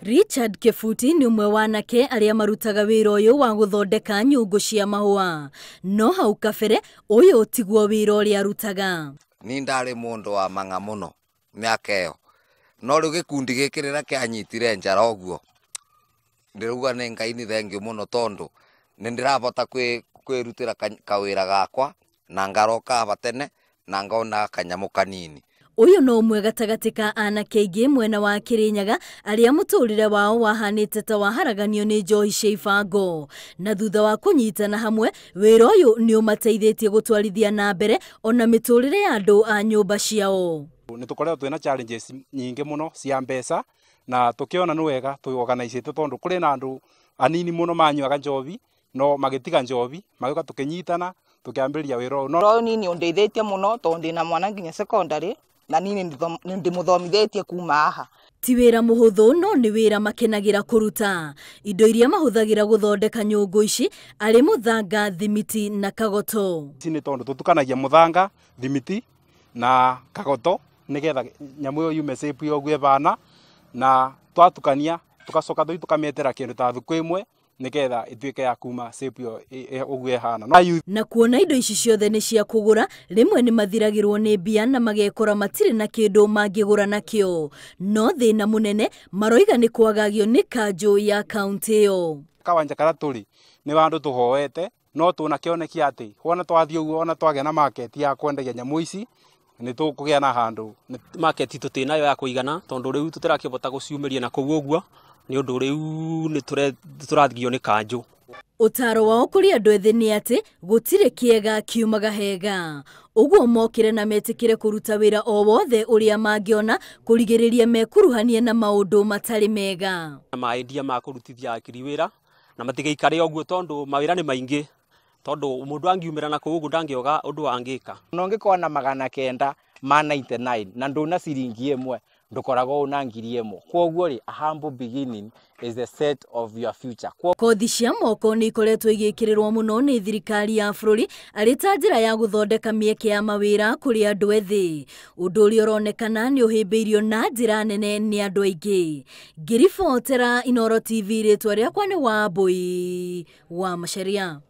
Richard Kibuti nĩ ũmwe wa anake arĩa marutaga wĩra ũyũ wa gũthondeka nyũngũ cia mahũa. No hau kabere ũyũ tiguo wĩra ũrĩa arutaga. Ni ndarĩ mũndũ wa mang'a mũno mĩaka ĩyo, no rĩu gĩkundi gĩkĩ rĩrĩa kĩanyitire njara ũguo, ndĩrauga nĩ Ngai nĩ thengiũ mũno tondũ nĩ ndĩrabota kwĩrutĩra kawĩra gakwa na ngaroka aba tene na ngona kanyamũ kanini. Ũyũ no ũmwe gatagatĩ ka anake aingĩ mwena wa Kirinyaga arĩa mũtũrĩre wao wahanĩte ta waharaganio nĩ njohi cia ibango, na thutha wa kũnyitana hamwe wĩra ũyũ nĩ ũmateithĩtie gũtwarithia na mbere ona mĩtũrĩre ya andũ a nyũmba ciao. Nĩ tũkoretwo twĩna challenges nyingĩ mũno cia mbeca na tũkĩona nĩ wega twĩorganizĩte tondũ kũrĩ na andũ anini mũno manyuaga njohi no magĩtiga njohi magĩũka tũkĩnyitana tũkĩambĩrĩria wĩra ũyũ. No ũyũ niĩ ũndeithĩtie mũno tondũ ndĩna mwana nginya secondary na niĩ nĩ ndĩmũthomithĩtie kuma haha. Ti wĩra mũhũthũ no nĩ wĩra makenagĩra kũruta. Indo iria mahũthagĩra gũthondeka nyũngũ ici arĩ mũthanga, thimiti na kagoto. Ici nĩ tondũ tũtukanagia mũthanga, thimiti na kagoto nĩgetha nyamũ ĩyo yume shape ĩyo ũguo ĩbana, na twatukania tũgacoka tũthiĩ tũkamĩetera kĩndũ ta thukũ ĩmwe nĩgetha ĩtuĩke ya kuma shape ĩyo ũguo ĩhana. Na kuona indo ici ciothe nĩ cia kũgũra, rĩmwe nĩ mathiragĩrwo nĩ mbia na magekora matirĩ na kĩndũ mangĩgũra nakĩo. No thĩna mũnene maroiga nĩ kwagagio nĩ kanjũ ya kaũntĩ ĩyo. Kawanja karĩa tũrĩ nĩ handũ tũhoete, no tũna kĩoneki atĩ wona twathiĩ ũguo ona twagĩa na market ya kwendagia nyamũ ici nĩ tũkũgĩa na handũ. Market tũtĩnayo ya kũigana tondũ rĩu tũtirakĩhota gũciumĩria na kũu ũguo nĩ ũndũ rĩu nĩ tũrathigio nĩ kanjũ. Ũtaro wao kũrĩ andũ ethĩ nĩ atĩ gũtirĩ kĩega kiumaga hega, ũguo mokĩre na metĩkĩre kũruta wĩra o wothe ũrĩa mangĩona kũrigĩrĩria mekuruhanie na maũndũ matarĩ mega. Maendia ma kũrutithia akiri wĩra na matigaikare ũguo tondũ mawĩra nĩ maingĩ, tondũ mũndũ angiumĩra na kũu ũguo ndangĩoga ũndũ angĩka. No ũngĩkorwo na 999 na ndũna ciringi ĩmwe ndũkoragwo una ngiri ĩmwe. Kwoguo rĩ, a humble beginning is the set of your future. Kothi cia moko nĩ ikoretwo igĩkĩrĩrwo mũno nĩ thirikari ya bũrũri arĩ ta njĩra ya gũthondeka mĩeke ya mawĩra kũrĩ andũ ethĩ, ũndũ ũrĩa ũronekana nĩ ũhĩmbĩirio na njĩra nene nĩ andũ aingĩ. Ngĩribotera Inooro TV, rĩtwa rĩakwa nĩ Wambui wa Macharia.